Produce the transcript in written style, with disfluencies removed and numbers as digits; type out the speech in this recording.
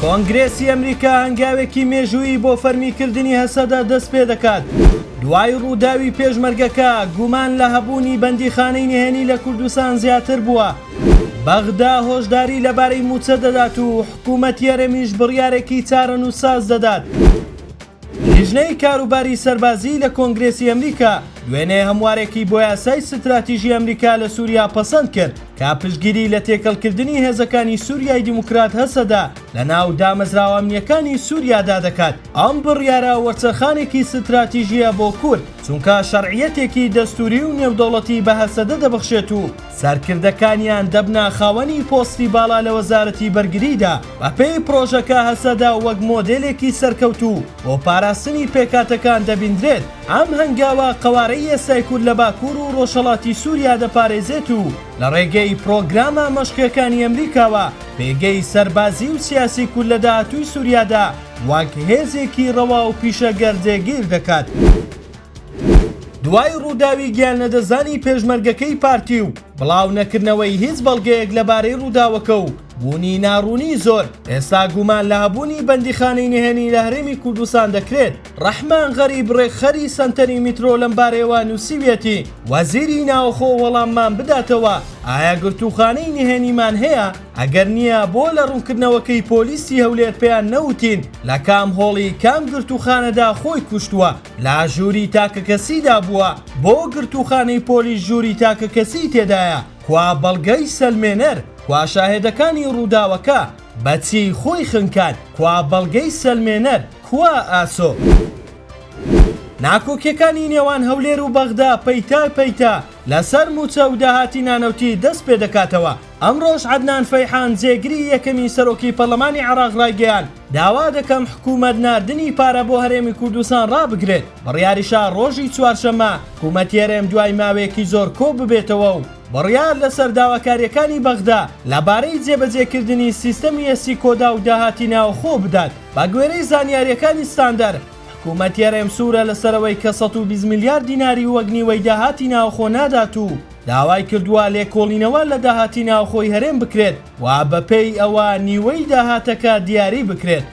کۆنگرێسی ئەمریکا هەنگاوێکی مێژوویی بۆ فەرمیکردنی هەسەدە دەستپێدەکات. دوای ڕووداوی پێشمەرگەکە، گومان لە هەبوونی بەندیخانەی نهێنی لە کوردستان زیاتر بووە. بەغدا هۆشداری لەبارەی مووچە دەدات و حکوومەتی هەرێمیش بڕیارێکی چارەنووسساز دەدات. لیژنەی کاروباری سەربازی لە کۆنگرێسی ئەمریکا دوێنێ هەموارێکی بۆ یاسای ستراتیژی ئەمریکا لە سوریا پەسەند کرد کە پشتگیری لە تێکەڵکردنی هێزەکانی سوریای دیموکرات هەسەدە لە ناو دامەزراوە ئەمنییەکانی سوریادا دەکات. ئەم بڕیارە وەرچەرخانێکی ستراتیژییە بۆ کورد، چونکە شەرعیەتێکی دەستوری و نێودەوڵەتی بە هەسەدە دەبەخشێت و سەرکردەکانیان دەبنە خاوەنی پۆستی باڵا لە وەزارەتی بەرگریدا. بەپێی پڕۆژەکە هەسەدە وەک مۆدێلێکی سەرکەوتوو بۆ پاراستنی پێکهاتەکان دەبیندرێت. ئەم هەنگاوە قەوارەی ئێستای کورد لە باکوور و ڕۆژهەڵاتی سووریا دەپارێزێت و لە ڕێگەی پڕۆگرامە مەشقییەکانی ئەمریکاوە پێگەی سەربازی و سیاسی کورد لە داهاتووی سووریادا وەک هێزێکی ڕەوا و پیشەگەر جێگیر دەکات. دوای ڕووداوی گیانلەدەستدانی پێشمەرگەکەی پارتی و بڵاونەکردنەوەی هیچ بەڵگەیەک لەبارەی ڕووداوەکە و بوونی ناڕوونی زۆر، ئێستا گومان لە هەبوونی بەندیخانەی نهێنی لە هەرێمی کوردستان دەکرێت. ڕەحمان غەریب ڕێکخەری سەنتەری میترۆ لەمبارەیەوە نووسیویەتی، وەزیری ناوخۆ وەڵاممان بداتەوە ئایا گرتووخانەی نهێنیمان هەیە؟ ئەگەر نییە بۆ لە ڕوونکردنەوەکەی پۆلیسی هەولێر پێیان نەوتین لە کام هۆڵی کام گرتووخانەدا خۆی کوشتووە؟ لە ژووری تاکەکەسیدا بووە، بۆ گرتووخانەی پۆلیس ژووری تاکەکەسی تێدایە، کوا بەڵگەی سەلمێنەر، کوا شاهێدەکانی ڕووداوەکە، بەچی خۆی خنکاند، کوا بەڵگەی سەلمێنەر، کوا ئاسۆ؟ ناکۆکیەکانی نێوان هەولێر و بەغدا پەیتا پەیتا لەسەر مووچە و داهاتی نانەوتی دەست پێدەکاتەوە، ئەمڕۆش عەدنان فەیحان جێگری یەکەمی سەرۆکی پەرلەمانی عێراق ڕایگەیاند، داوا دەکەم حکومەت ناردنی پارە بۆ هەرێمی کوردستان ڕابگرێت، بڕیاریشە ڕۆژی چوارشەممە حکومەتی هەرێم دوای ماوەیەکی زۆر کۆببێتەوە و بڕیار لەسەر داواکارییەکانی بەغدا لەبارەی جێبەجێکردنی سیستەمی ئێسی کۆدا و داهاتی ناوخۆ بدات. بەگوێرەی زانیارییەکانی ستاندەر، حکومەتی هەرێم سوورە لەسەر ئەوەی کە 120 ملیار دیناری وەک نیوەی داهاتی ناوخۆ نادات و داوای کردووە لێکۆڵینەوە لە داهاتی ناوخۆی هەرێم بکرێت و بەپێی ئەوە نیوەی داهاتەکە دیاری بکرێت.